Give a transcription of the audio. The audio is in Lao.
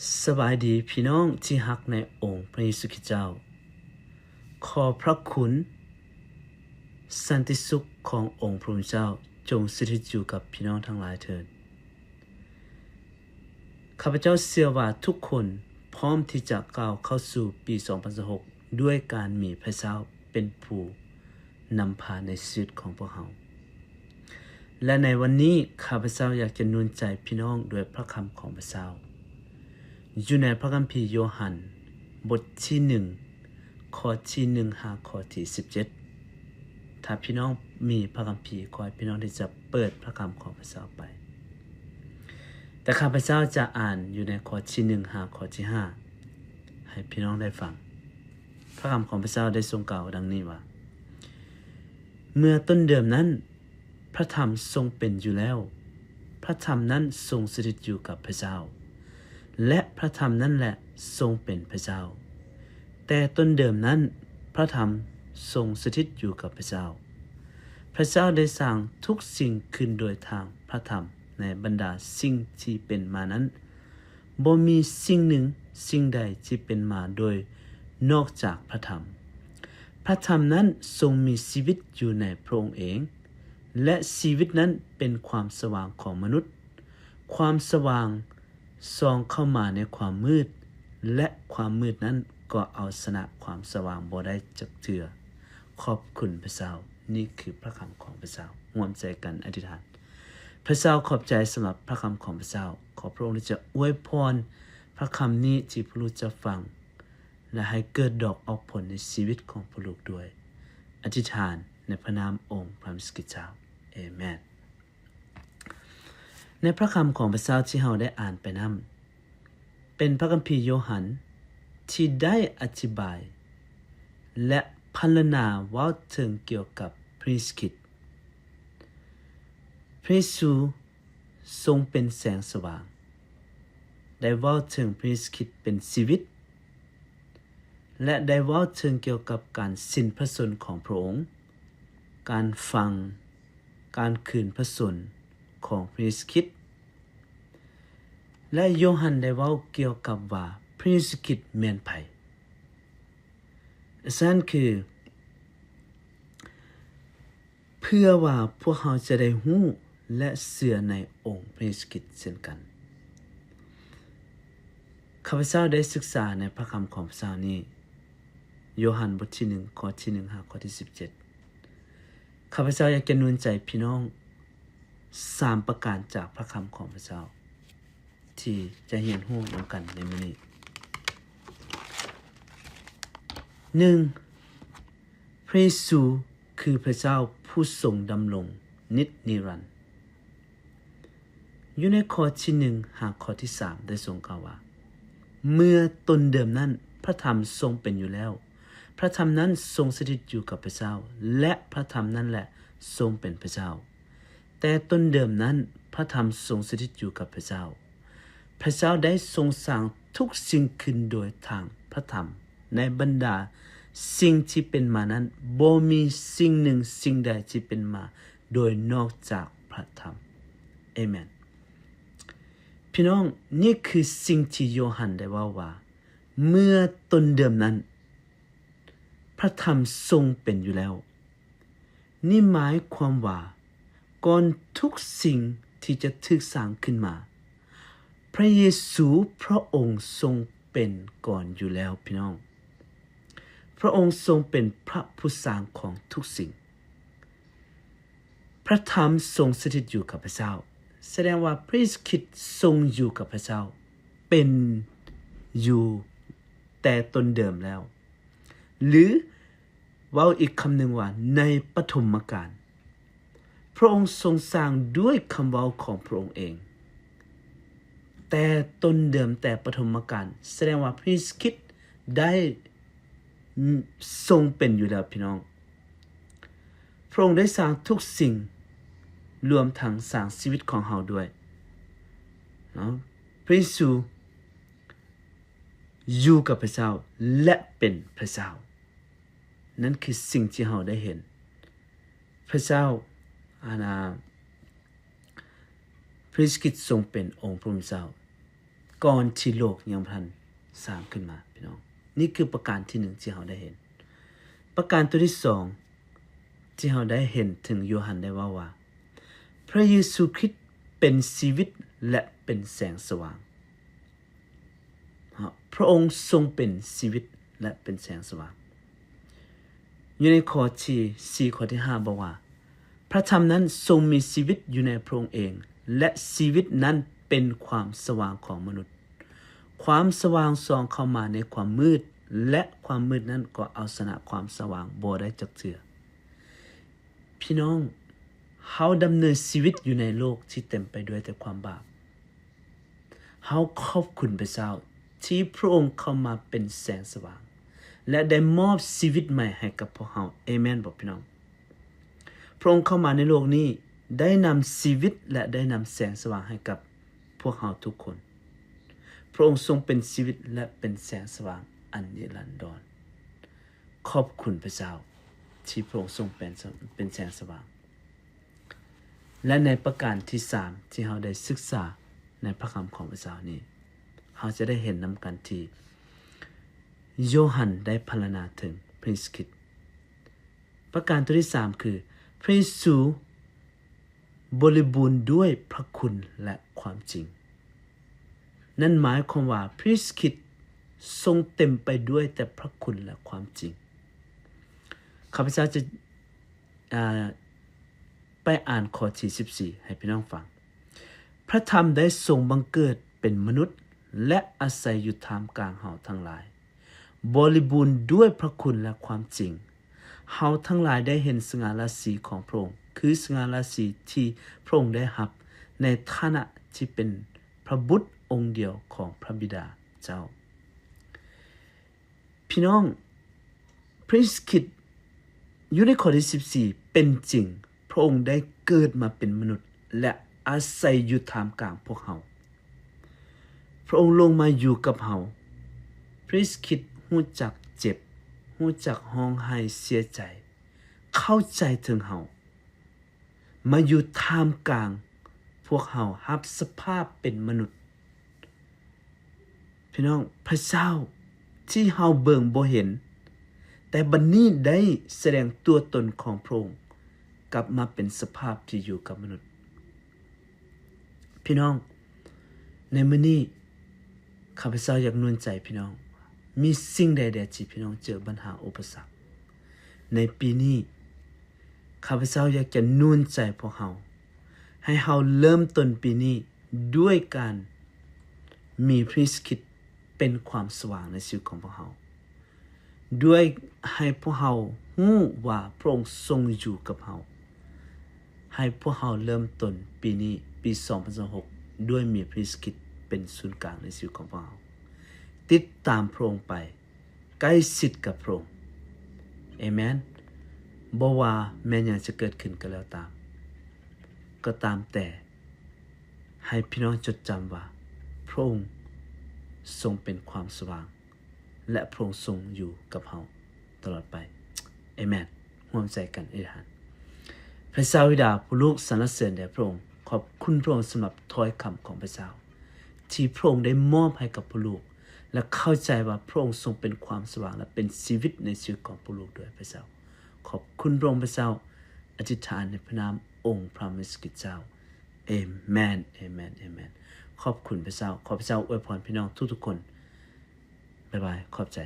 ສະບາຍດີພີ່ນ້ອງທີ່ຮັກໃນອົງພະເຢຊູຄຣິສເຈົ້າ. ຂໍພະຄຸນ ສັນຕິສຸກຂອງອົງພະເຈົ້າຈົ່ງສະຖິດຢູ່ກັບພີ່ນ້ອງທັງຫຼາຍເທີ້ນ. ຂ້າພະເຈົ້າເຊື່ອວ່າທຸກຄົນພ້ອມທີ່ຈະກ້າວເຂົ້າສູ່ປີສອງພັນຊາວຫົກ ດ້ວຍການມີພະເຈົ້າເປັນຜູ້ນຳພາໃນຊີວິດຂອງພວກເຮົາ. ແລະ ໃນວັນນີ້ ຂ້າພະເຈົ້າຢາກຈະໜູນໃຈພີ່ນ້ອງດ້ວຍພະຄຳຂອງພະເຈົ້າ ຢູ່ໃນພະຄຳພີໂຢຮັນ ບົດທີໜຶ່ງ ຂໍ້ທີໜຶ່ງຫາຂໍ້ທີສິບເຈັດ. ຖ້າພີ່ນ້ອງມີພະຄຳພີ ຂໍໃຫ້ພີ່ນ້ອງທີ່ຈະເປີດພະຄຳຂອງພະເຈົ້າໄປ. ແຕ່ຂ້າພະເຈົ້າຈະອ່ານຢູ່ໃນຂໍ້ທີໜຶ່ງຫາຂໍ້ທີຫ້າ ໃຫ້ພີ່ນ້ອງໄດ້ຟັງ. ພະຄຳຂອງພະເຈົ້າໄດ້ຊົງກ່າວດັ່ງນີ້ວ່າ, ເມື່ອຕົ້ນເດີມນັ້ນ ພະທຳຊົງເປັນຢູ່ແລ້ວ, ພະທຳນັ້ນຊົງສະຖິດຢູ່ກັບພະເຈົ້າ ແລະ ພະທຳນັ້ນແຫຼະຊົງເປັນພະເຈົ້າ. ແຕ່ຕົ້ນເດີມນັ້ນ ພະທຳຊົງສະຖິດຢູ່ກັບພະເຈົ້າ. ພະເຈົ້າໄດ້ສ້າງທຸກສິ່ງຂຶ້ນໂດຍທາງພະທຳ. ໃນບັນດາສິ່ງທີ່ເປັນມານັ້ນ ບໍ່ມີສິ່ງໜຶ່ງສິ່ງໃດທີ່ເປັນມາໂດຍນອກຈາກພະທຳ. ພະທຳນັ້ນຊົງມີຊີວິດຢູ່ໃນພະອົງເອງ ແລະ ຊີວິດນັ້ນເປັນຄວາມສະຫວ່າງຂອງມະນຸດ. ຄວາມສະຫວ່າງສ່ອງເຂົ້າມາໃນຄວາມມືດ ແລະ ຄວາມມືດນັ້ນກໍເອົາຊະນະຄວາມສະຫວ່າງບໍ່ໄດ້ຈັກເທື່ອ. ຂອບຄຸນພະເຈົ້າ. ນີ້ຄືພະຄຳຂອງພະເຈົ້າ. ຮ່ວມໃຈກັນອະທິຖານ. ພະເຈົ້າ ຂອບໃຈສຳລັບພະຄຳຂອງພະເຈົ້າ. ຂໍພະອົງໄດ້ຈະອວຍພອນພະຄຳນີ້ທີ່ພວກລູກຈະຟັງ ແລະ ໃຫ້ເກີດດອກອອກຜົນໃນຊີວິດຂອງພວກລູກດ້ວຍ. ອະທິຖານໃນພະນາມອົງພະເຢຊູຄຣິສເຈົ້າ. ເອເມນ. ໃນພະຄຳຂອງພະເຈົ້າທີ່ເຮົາໄດ້ອ່ານໄປນັ້ນ ເປັນພະຄຳພີໂຢຮັນທີ່ໄດ້ອະທິບາຍ ແລະ ພັນລະນາເວົ້າເຖິງກ່ຽວກັບພະເຢຊູຄຣິດ. ພະເຢຊູຊົງເປັນແສງສະຫວ່າງ, ໄດ້ເວົ້າເຖິງພະເຢຊູຄຣິດເປັນຊີວິດ ແລະ ໄດ້ເວົ້າເຖິງກ່ຽວກັບການສິ້ນພະຊົນຂອງພະອົງ, ການຝັງ, ການຄືນພະຊົນຂອງພະເຢຊູຄຣິດ ແລະ ໂຢຮັນໄດ້ເວົ້າກ່ຽວກັບວ່າພະເຢຊູຄຣິດແມ່ນໃຜ. ສະນັ້ນຄື ເພື່ອວ່າພວກເຮົາຈະໄດ້ຮູ້ ແລະ ເຊື່ອໃນອົງພະເຢຊູຄຣິດເຊັ່ນກັນ. ຂ້າພະເຈົ້າໄດ້ສຶກສາໃນພະຄຳຂອງພະເຈົ້ານີ້, ໂຢຮັນບົດທີໜຶ່ງ ຂໍ້ທີໜຶ່ງຫາຂໍ້ທີສິບເຈັດ. ຂ້າພະເຈົ້າຢາກຈະໜູນໃຈພີ່ນ້ອງສາມປະການຈາກພະຄຳຂອງພະເຈົ້າ ທີ່ຈະຮຽນຮູ້ນຳກັນໃນມື້ນີ້. ໜຶ່ງ, ພະເຢຊູຄືພະເຈົ້າຜູ້ຊົງດຳລົງນິດນິລັນ. ຢູ່ໃນຂໍ້ທີໜຶ່ງຫາຂໍ້ທີສາມໄດ້ຊົງກ່າວວ່າ, ເມື່ອຕົ້ນເດີມນັ້ນພະທຳຊົງເປັນຢູ່ແລ້ວ, ພະທຳນັ້ນຊົງສະຖິດຢູ່ກັບພະເຈົ້າ ແລະ ພະທຳນັ້ນແຫຼະຊົງເປັນພະເຈົ້າ. ແຕ່ຕົ້ນເດີມນັ້ນພະທຳຊົງສະຖິດຢູ່ກັບພະເຈົ້າ. ພະເຈົ້າໄດ້ຊົງສ້າງທຸກສິ່ງຂຶ້ນໂດຍທາງພະທຳ. ໃນບັນດາສິ່ງທີ່ເປັນມານັ້ນ ບໍ່ມີສິ່ງໜຶ່ງສິ່ງໃດທີ່ເປັນມາໂດຍນອກຈາກພະທຳ. ເອເມນ. ພີ່ນ້ອງ, ນີ້ຄືສິ່ງທີ່ໂຢຮັນໄດ້ເວົ້າວ່າ, ເມື່ອຕົ້ນເດີມນັ້ນ ພະທຳຊົງເປັນຢູ່ແລ້ວ. ນີ້ໝາຍຄວາມວ່າ ກ່ອນທຸກສິ່ງທີ່ຈະຖືກສ້າງຂຶ້ນມາ, ພະເຢຊູພະອົງຊົງເປັນກ່ອນຢູ່ແລ້ວ, ພີ່ນ້ອງ. ພະອົງຊົງເປັນພະຜູ້ສ້າງຂອງທຸກສິ່ງ. ພະທຳຊົງສະຖິດຢູ່ກັບພະເຈົ້າ, ສະແດງວ່າພະເຢຊູຄຣິດຊົງຢູ່ກັບພະເຈົ້າ, ເປັນຢູ່ແຕ່ຕົ້ນເດີມແລ້ວ. ຫຼື ເວົ້າອີກຄຳໜຶ່ງວ່າ ໃນປະຖົມມະການ, ພະອົງຊົງສ້າງດ້ວຍຄຳເວົ້າຂອງພະອົງເອງ. ແຕ່ຕົ້ນເດີມ, ແຕ່ປະຖົມມະການ, ສະແດງວ່າພະເຢຊູຄຣິດໄດ້ຊົງເປັນຢູ່ແລ້ວ, ພີ່ນ້ອງ. ພະອົງໄດ້ສ້າງທຸກສິ່ງ, ລວມທັງສ້າງຊີວິດຂອງເຮົາດ້ວຍເນາະ. ພະເຢຊູຢູ່ກັບພະເຈົ້າ ແລະ ເປັນພະເຈົ້າ. ນັ້ນຄືສິ່ງທີ່ເຮົາໄດ້ເຫັນ. ພະເຈົ້າ, ອັນນ່າ, ພະເຢຊູຄຣິດຊົງເປັນອົງພະຜູ້ເປັນເຈົ້າ. ກ່ອນທີ່ໂລກຍັງບໍ່ທັນສ້າງຂຶ້ນມາ ພີ່ນ້ອງ. ນີ້ຄືປະການທີໜຶ່ງທີ່ເຮົາໄດ້ເຫັນ. ປະການຕົວທີສອງທີ່ເຮົາໄດ້ເຫັນເຖິງໂຢຮັນໄດ້ເວົ້າວ່າ ພະເຢຊູຄຣິດເປັນຊີວິດ ແລະ ເປັນແສງສະຫວ່າງ. ພະອົງຊົງເປັນຊີວິດ ແລະ ເປັນແສງສະຫວ່າງ. ຢູ່ໃນຂໍ້ທີສີ່ ຂໍ້ທີຫ້າ ບອກວ່າ ພະທຳນັ້ນຊົງມີຊີວິດຢູ່ໃນພະອົງເອງ ແລະ ຊີວິດນັ້ນເປັນຄວາມສະຫວ່າງຂອງມະນຸດ. ຄວາມສະຫວ່າງສ່ອງເຂົ້າມາໃນຄວາມມືດ ແລະ ຄວາມມືດນັ້ນກໍເອົາຊະນະຄວາມສະຫວ່າງບໍ່ໄດ້ຈັກເທື່ອ. ພີ່ນ້ອງ, ເຮົາດຳເນີນຊີວິດຢູ່ໃນໂລກທີ່ເຕັມໄປດ້ວຍແຕ່ຄວາມບາບ. ເຮົາຂອບຄຸນພະເຈົ້າທີ່ພະອົງເຂົ້າມາເປັນແສງສະຫວ່າງ ແລະ ໄດ້ມອບຊີວິດໃໝ່ໃຫ້ກັບພວກເຮົາ. ເອເມນບໍ່ ພີ່ນ້ອງ? ພະອົງເຂົ້າມາໃນໂລກນີ້ ໄດ້ນຳຊີວິດ ແລະ ໄດ້ນຳແສງສະຫວ່າງໃຫ້ກັບພວກເຮົາທຸກຄົນ. ພະອົງຊົງເປັນຊີວິດ ແລະ ເປັນແສງສະຫວ່າງອັນນິລັນດອນ. ຂອບຄຸນພະເຈົ້າທີ່ພະອົງຊົງເປັນ ເປັນແສງສະຫວ່າງ. ແລະ ໃນປະການທີສາມທີ່ເຮົາໄດ້ສຶກສາໃນພະຄຳຂອງພະເຈົ້ານີ້, ເຮົາຈະໄດ້ເຫັນນຳກັນທີ່ໂຢຮັນໄດ້ພັນລະນາເຖິງພະເຢຊູຄຣິດ. ປະການຕົວທີສາມຄື ພະເຢຊູບໍລິບູນດ້ວຍພະຄຸນ ແລະ ຄວາມຈິງ. ນັ້ນໝາຍຄວາມວ່າພະເຢຊູຄຣິດຊົງເຕັມໄປດ້ວຍແຕ່ພະຄຸນ ແລະ ຄວາມຈິງ. ຂ້າພະເຈົ້າຈະ ອາ ໄປອ່ານຂໍ້ທີສິບສີ່ໃຫ້ພີ່ນ້ອງຟັງ. ພະທຳໄດ້ຊົງບັງເກີດເປັນມະນຸດ ແລະ ອາໄສຢູ່ທ່າມກາງເຮົາທັງຫຼາຍ, ບໍລິບູນດ້ວຍພະຄຸນ ແລະ ຄວາມຈິງ. ເຮົາທັງຫຼາຍໄດ້ເຫັນສະຫງ່າລາສີຂອງພະອົງ, ຄືສະຫງ່າລາສີທີ່ພະອົງໄດ້ຮັບໃນຖານະທີ່ເປັນພະບຸດອົງດຽວຂອງພະບິດາເຈົ້າ. ພີ່ນ້ອງ, ພະເຢຊູຄຣິດຢູ່ໃນຂໍ້ທີສິບສີ່ເປັນຈິງ. ພະອົງໄດ້ເກີດມາເປັນມະນຸດ ແລະ ອາໄສຢູ່ທ່າມກາງພວກເຮົາ. ພະອົງລົງມາຢູ່ກັບເຮົາ. ພະເຢຊູຄຣິດຮູ້ຈັກເຈັບ, ຮູ້ຈັກຮ້ອງໄຫ້ເສຍໃຈ, ເຂົ້າໃຈເຖິງເຮົາ. ມາຢູ່ທ່າມກາງພວກເຮົາ, ຮັບສະພາບເປັນມະນຸດ. ພີ່ນ້ອງ, ພະເຈົ້າທີ່ເຮົາເບິ່ງບໍ່ເຫັນ, ແຕ່ບັດນີ້ໄດ້ສະແດງຕົວຕົນຂອງພະອົງກັບມາເປັນສະພາບທີ່ຢູ່ກັບມະນຸດ. ພີ່ນ້ອງ, ໃນມື້ນີ້ ຂ້າພະເຈົ້າຢາກໜູນໃຈພີ່ນ້ອງ, ມີສິ່ງໃດແດ່ທີ່ພີ່ນ້ອງເຈີບັນຫາອຸປະສັກໃນປີນີ້, ຂ້າພະເຈົ້າຢາກຈະໜູນໃຈພວກເຮົາ ໃຫ້ເຮົາເລີ່ມຕົ້ນປີນີ້ດ້ວຍການມີພະເຢຊູຄຣິດເປັນຄວາມສະຫວ່າງໃນຊີວິດຂອງພວກເຮົາ. ດ້ວຍໃຫ້ພວກເຮົາຮູ້ວ່າພະອົງຊົງຢູ່ກັບເຮົາ. ໃຫ້ພວກເຮົາເລີ່ມຕົ້ນປີນີ້, ປີສອງພັນຊາວຫົກ ດ້ວຍມີພະເຢຊູຄຣິດເປັນສູນກາງໃນຊີວິດຂອງພວກເຮົາ. ຕິດຕາມພະອົງໄປ, ໃກ້ຊິດກັບພະອົງ. ເອເມນ. ບໍ່ວ່າແມ່ນຫຍັງຈະເກີດຂຶ້ນກໍແລ້ວຕາມ, ກໍຕາມແຕ່, ໃຫ້ພີ່ນ້ອງຈົດຈຳວ່າພະອົງຊົງເປັນຄວາມສະຫວ່າງ ແລະ ພະອົງຊົງຢູ່ກັບເຮົາຕະຫຼອດໄປ. ເອເມນ. ຮ່ວມໃຈກັນອະທິຖານ. ພະເຈົ້າບິດາ, ຜູ້ລູກສັນລະເສີນແດ່ພະອົງ. ຂອບຄຸນພະອົງສຳລັບຖ້ອຍຄຳຂອງພະເຈົ້າ ທີ່ພະອົງໄດ້ມອບໃຫ້ກັບຜູ້ລູກ ແລະ ເຂົ້າໃຈວ່າພະອົງຊົງເປັນຄວາມສະຫວ່າງ ແລະ ເປັນຊີວິດໃນຊີວິດຂອງຜູ້ລູກດ້ວຍພະເຈົ້າ. ຂອບຄຸນພະອົງພະເຈົ້າ. ອະທິຖານໃນພະນາມອົງພະເຢຊູຄຣິດເຈົ້າ. ເອເມນ, ເອເມນ, ເອເມນ. ຂອບຄຸນພະເຈົ້າ. ຂໍພະເຈົ້າອວຍພອນພີ່ນ້ອງທຸກໆຄົນ. ບາຍບາຍ. ຂອບໃຈ.